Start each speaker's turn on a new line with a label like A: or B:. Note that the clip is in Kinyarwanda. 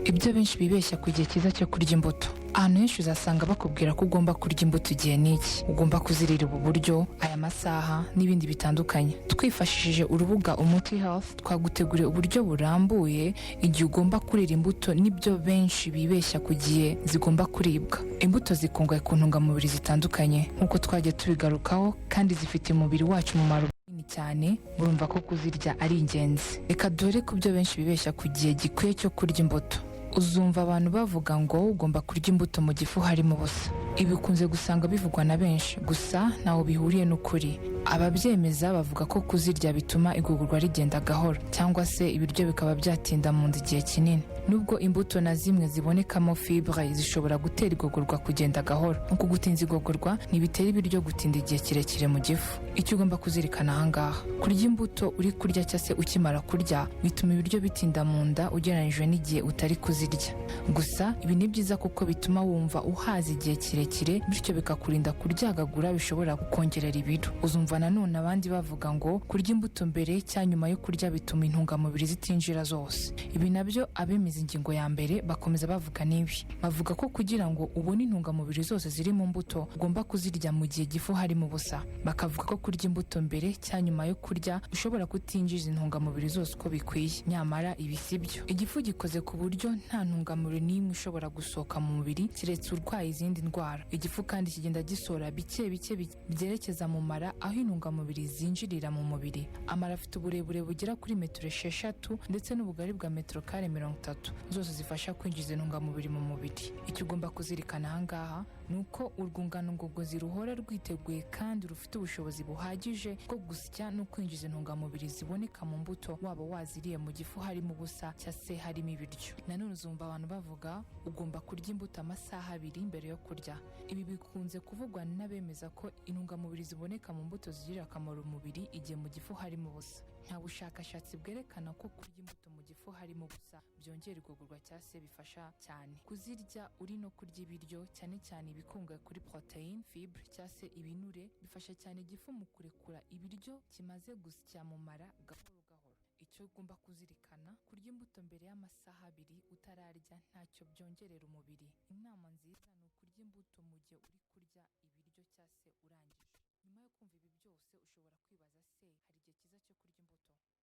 A: Ibyo benshi bibeshya ku gihe cyiza cyo kurya imbuto. Ahantu henshi uzasanga bakubwira ko ugomba kurya imbuto igihe n'iki, ugomba kuzirira ubu buryo, aya masaha n'ibindi bitandukanye. Twifashishije urubuga Umuti Health, twaguteguriye uburyo burambuye igihe ugomba kurira imbuto n'ibyo benshi bibeshya ku gihe zigomba kuribwa. Imbuto zikungahaye ku ntungamubiri zitandukanye nk'uko twagiye tubigarukaho, kandi zifitiye umubiri wacu umumaro munini cyane. Urumva ko kuzirya ari ingenzi. Reka dore ku byo benshi bibeshya ku gihe gikwiye cyo kurya imbuto. Uzumva abantu bavuga ngo ugomba kurya imbuto mu gifu harimo ubusa. Ibi ukunze gusanga bivugwa na benshi, gusa ntaho bihuriye n'ukuri. Ababyemeza bavuga ko kuzirya bituma igogorwa rigenda gahoro, cyangwa se ibiryo bikaba byatinda mu nda igihe kinini. Nubwo imbuto na zimwe zibonekamo fibre zishobora gutera igogorwa kugenda gahoro, uku gutinza igogorwa ntibitera ibiryo gutinda igihe kirekire mu gifu. Icyo ugomba kuzirikana ahangaha: kurya imbuto uri kurya cyangwa se ukimara kurya bituma ibiryo bitinda mu nda ugereranyije n'igihe utari kuzirya. Gusa ibi ni byiza kuko bituma wumva uhaza igihe kirekire, bityo bikakurinda kuryagagura bishobora kukongerera ibiro. Uzumva nanone abandi bavuga ngo kurya imbuto mbere cyangwa nyuma yo kurya bituma intungamubiri zitinjira zose. Ibi nabyo, abemeza ingingo ya mbere bakomeza bavuga n'ibi: bavuga ko kugira ngo ubone intungamubiri zose ziri mu mbuto, ugomba kuzirya mu gihe igifu harimo ubusa. Bakavuga ko kurya imbuto mbere cyangwa nyuma yo kurya ushobora kutinjiza intungamubiri zose uko bikwiye. Nyamara ibi si byo. Igifu gikoze ku buryo nta ntungamubiri n'imwe ishobora gusohoka mu mubiri keretse urwaye izindi ndwara. Igifu kandi kigenda gisohora bike bike byerekeza mu mara, aho intungamubiri zinjirira mu mubiri. Amara afite uburebure bugera kuri metero 6 ndetse n'ubugari bwa metero kare 30, zose zifasha kwinjiza intungamubiri mu mubiri. Icyo ugomba kuzirikana ahangaha ni uko urwungano ngogozi ruhora rwiteguye kandi rufite ubushobozi buhagije bwo gusya no kwinjiza intungamubiri ziboneka mu mbuto, waba waziriye mu gifu harimo ubusa cyangwa se harimo ibiryo. Nanone uzumva abantu bavuga ugomba kurya imbuto amasaha 2 mbere yo kurya. Ibi bikunze kuvugwa n'abemeza ko intungamubiri ziboneka mu mbuto zigirira akamaro umubiri igihe mu gifu harimo ubusa. Nta bushakashatsi bwerekana ko kurya imbuto mu gifu harimo ubusa byongera igogorwa cyangwa se bifasha cyane. Kuzirya uri no kurya ibiryo, cyane cyane ibikungahaye kuri poroteyine, fibre cyangwa se ibinure, bifasha cyane igifu mu kurekura ibiryo kimaze gusya mu mara gahoro gahoro. Icyo ugomba kuzirikana: kurya imbuto mbere y'amasaha 2 utararya ntacyo byongerera umubiri. Inama nziza ni ukurya imbuto mu gihe uri kurya ibiryo cyangwa se urangije. Nyuma yo kumva ibi byose, ushobora kwibaza: se hari igihe cyiza cyo kurya imbuto?